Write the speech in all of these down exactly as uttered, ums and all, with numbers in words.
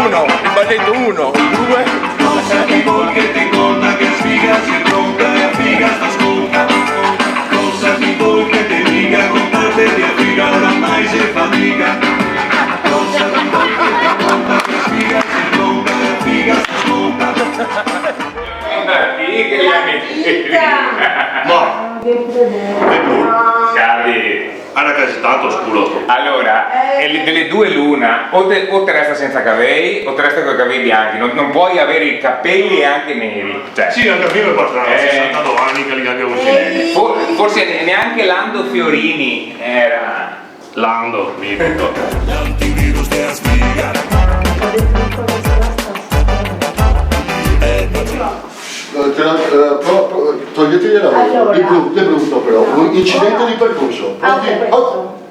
Uno, el balleto uno, due. Cosa ti vol che te conta che a sfiga se tronca e a figa sta sconta? Cosa ti vol che te diga, contarte che a figa oramai se fadiga? Cosa ti vol che te conta che a sfiga se tronca e a figa sta sconta? Sì, che gli amici. Ma, de blu. Ciao. Ara che xe tanto scuro sto. Alora, eh, e le, dele due l'una, o te, o te resta senza cavei, o te resta coi cavei bianchi. Non, non puoi avere i capelli e anche neri. Cioè. Sì, anca mi me par strano, eh, sesantadó ani che li gabia cusì neri. For-, forse ne-, neanche Lando Fiorini era. Lando, mitico. L'antivirus de a sfiga. Eh, te la, eh, pro-, pro-, toglieteli la voce. Allora. De bru-, de bruto però. Un incidente di percorso. Ah, pronti? Perfetto. Oh.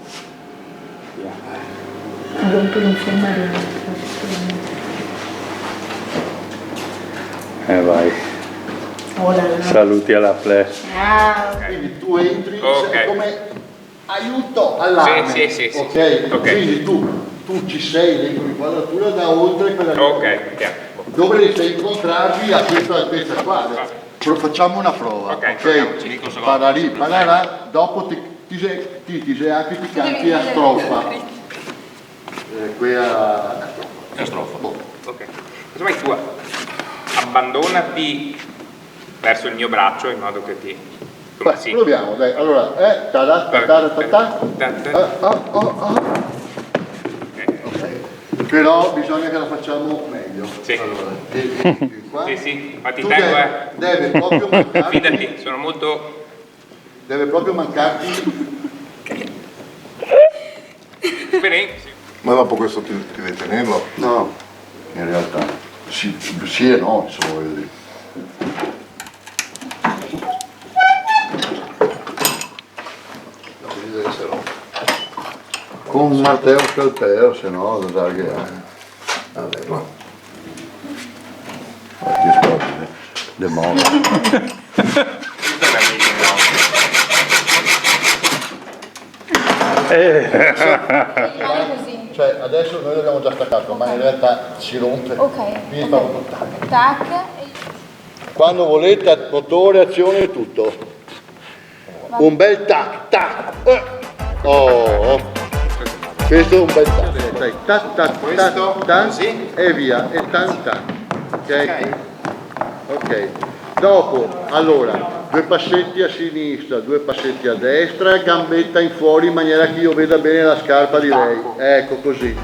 Eh, vai. Oh là là. Saluti ala ple. Ciao. Quindi tu entri, ok, come aiuto all'arme. Sì, sì, sì, sì. Ok? Ok. Quindi tu, tu ci sei dentro l'inquadratura da oltre quella lì. Ok, chiaro. Dove riesci a incontrarvi a questa altezza qua? Ah. Pro-, facciamo una prova, ok? Ok, proviamoci. Pararì, pararà, dopo ti, ti se-, ti, ti se apri, ti canti a strofa. Eh, quea... Xe strofa. Boh. Ok. Cosa mai tua? Abbandonati verso il mio braccio in modo che ti... Beh, sì. Proviamo, dai. Allora, eh, ta da, ta da, ta ta. Ta, ta. Ah, ah, ah, ah. Ok. Però bisogna che la facciamo meglio. Sì. Allora, di, di, di qua. Sì, sì, ma ti tengo, eh. Tu devi, devi proprio mancarti. Fidati, sono molto... Deve proprio mancarti. Bene. Ma dopo questo ti, ti devi tenerlo? No, in realtà. Sì, sì e no, insomma, voglio dire. No, bisogna esserlo. Con un martello scalpello, se no, lo sa che è. Vabbè, ma... Che sport, eh? De moda. Eh. Cioè, adesso noi l'abbiamo già staccato, ma in realtà si rompe. Ok. Quindi fa un tac. Tac. Quando volete, motore, azione e tutto. Un bel tac, tac. Eh. Oh. Questo è un bel tac. Dai, tac, tac, tac, tac, e via. E tan, tan. Ok? Ok. Dopo, allora, due passetti a sinistra, due passetti a destra, gambetta in fuori in maniera che io veda bene la scarpa di lei. Ecco, così.